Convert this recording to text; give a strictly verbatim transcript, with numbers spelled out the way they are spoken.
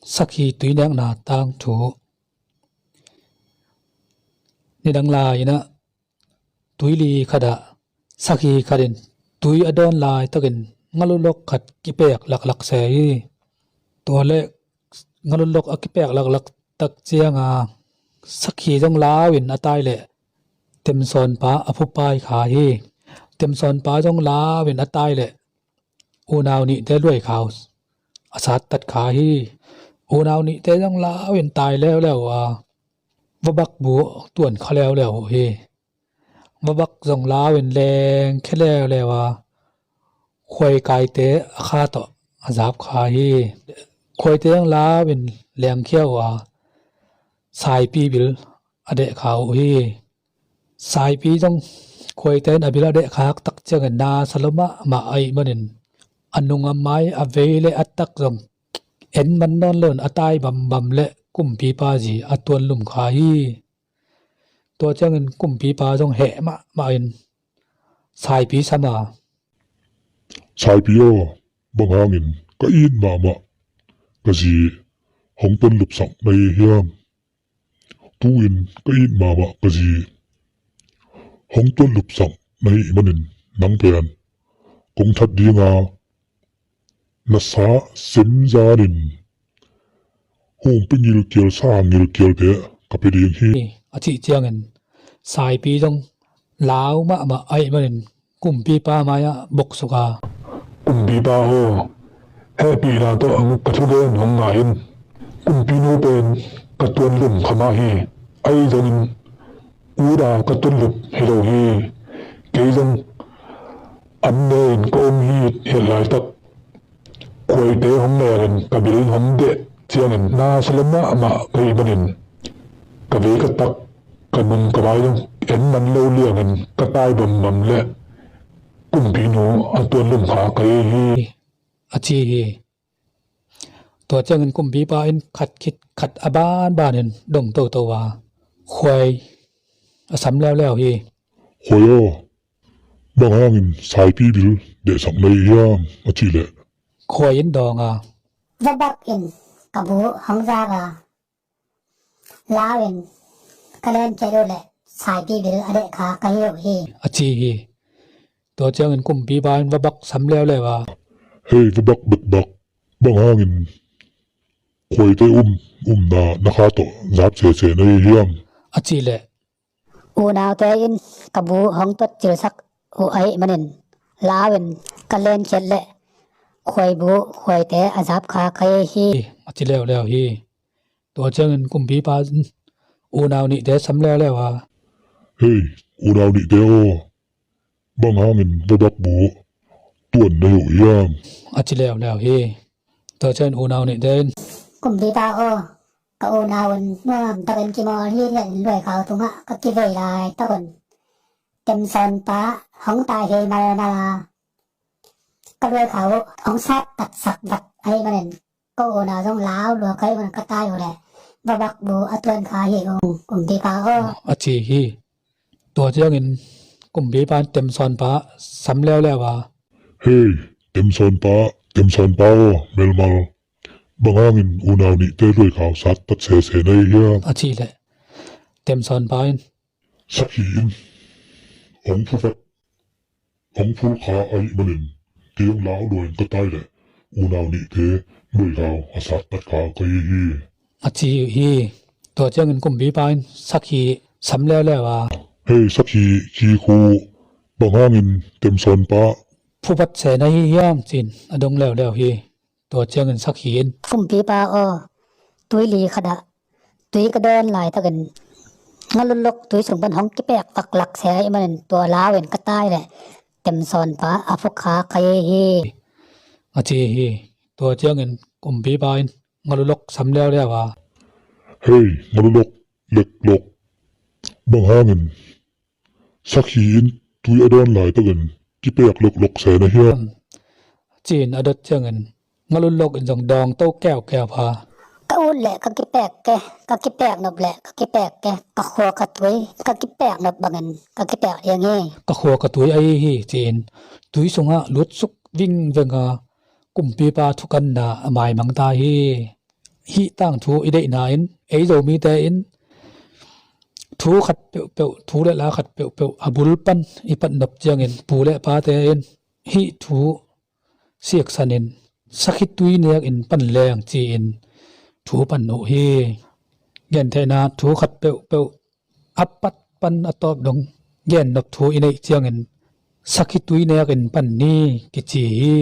Sakhi tuinekna tangthu. Nidang lai-in ah tuili khatah sakhi khatin tui a dawn laitakin ngalulok khat kipek laklak se hi. Tua le ngalulok a kipek laklak tak cianga sakhi zong lau-in a tai leh temsawnpa a phupai kha hi. Temsawnpa zong lau-in a tai leh unau nihte luai khau a sattat kha hi. Unau nihte zong lau-in tai leuleu a vabak bu tuan kha leuleu uh hi. Vabak zong lau-in lengkhia leuleu a khuaikaite a kha tawh a zap kha hi. Khuaite zong lau-in lengkhia uh a saipi bil a deh kha uh hi. Saipi zong khuaite in a bil a deh khak tak ciangin na sa lo mahmah ahih manin a nung a mai a vei le a tak zong en man nawn loin a tai bambam le kumpipa zi a tuan lum kha hi. Tua ciangin kumpipa zong heh mahmah in saipi sam a, "Saipi aw, bang hangin ka it mahmah ka zi hong tuan lupsak na hi hiam? Tu-in ka it mahmah ka zi hong tuan lupsak na hih manin nang pen kong that dinga na sa sem zanin humpi ngilkial sa ngilkialte ka pia ding hi," a cih ciangin saipi zong lau mahmah ahih manin kumpipa mai-ah boksuk a, "Kumpipa aw, hehpihna tawh ka thugen hong ngai in. Kumpinu pen ka tuan lum kha mah hi. Ahi zongin ut a ka tuan lup hi lo hi. Kei zong an ne-in ka om hi. Hih laitak khuaite hong lengin ka bil hong deh ciangin na sa lo mahmah ka hih manin ka vei ka tak ka nung ka mai zong en man lo liangin ka tai bambam le kumpinu a tuan lum kha ka hi hi," a ci hi. Tua ciangin kumpipa in khat khit khat a banbanin dong toto a khuai a sam leuleu hi. "Khuai aw, bang hangin saipi bil dehsak na hi hiam?" a cih leh khuai in dawng a, "Vabak in ka bu hong zak a, lau-in ka lenkhiat uh leh saipi bil a deh kha ka hi uh hi," a ci hi. Tua ciangin kumpipa in vabak sam leuleu a, "Hei vabak bekbak, bang hangin khuaite um umna na kha tawh zap sese na hi hiam?" a cih leh, "Unaute in ka bu hong tuat cilsak uh ahih manin lau-in ka lenkhiat leh khuai bu khuaite a zap kha ka hi hi," a ci leuleu hi. Tua ciangin kumpipa in unau nihte sam leuleu a, "Hei unau nihte aw, bang hangin vabak bu tuan na hi uh hiam?" a ci leuleu hi. Tua ciangin unau nihte in, "Kumpipa aw, ka unau un nuam takin kimawl hithiatin luai khau tungah ka kivei laitak un temsawnpa hong tai hei malmal a ka luai khau uh hong sattatsak vat ahih manin ka unau zong lau lua ka hih manin ka tai uh leh vabak bu a tuan kha hi ung kumpipa aw," a ci hi. Tua ciangin kumpipa in temsawnpa sam leuleu a, "Hei temsawnpa, temsawnpa aw melmal, bang hangin unau nihte luai khau sattat sese na hi hiam?" a cih leh temsawnpa in, "Sakhi in hong phupat hong phul kha ahih manin kei hong lau luain ka tai leh unau nihte luai khau a sattat kha ka hi hi," a ci hi. Tua ciangin kumpipa in sakhi sam leuleu a, "Hei sakhi, khi khu, bang hangin temsawnpa phupat se na hi hiam?" ci-in a dong leuleu hi. Tua ciangin sakhi in, "Kumpipa aw, tuili khatah tui ka dawn laitakin ngalulok tui sung pan hong kipek vaklak se ahih manin tua lau-in ka tai leh temsawnpa a phu kha ka hi hi," a ci hi. Tua ciangin kumpipa in ngalulok sam leuleu a, "Hei ngalulok leklok, bang hangin sakhi in tui a dawn laitakin kipek loklok se na hiam?" ci-in a dot ciangin ngalulok in zong dawng to keukeu a, "Ka ut leh ka kipek ke, ka kipek nop leh ka kipek ke, ka khua ka tui ka kipek nop bangin ka kipek ding hi. Ka khua ka tui ahi hi," ci-in tui sungah lutsuk vingveng a kumpipa thukanna a maimang ta hi. hih tangthu i deihna in ei Zomite in thu khat peuhpeuh, thu le la khat peuhpeuh a bul pan i pat nop ciangin pu le pate in hih thu siksan in sakhi tui nek in pan leng ci-in thu pan uh hi. Gentheihna thu khat peuhpeuh a pat pan a tawp dong gen nop thu i neih ciangin sakhi tui nek in pan ni kici hi.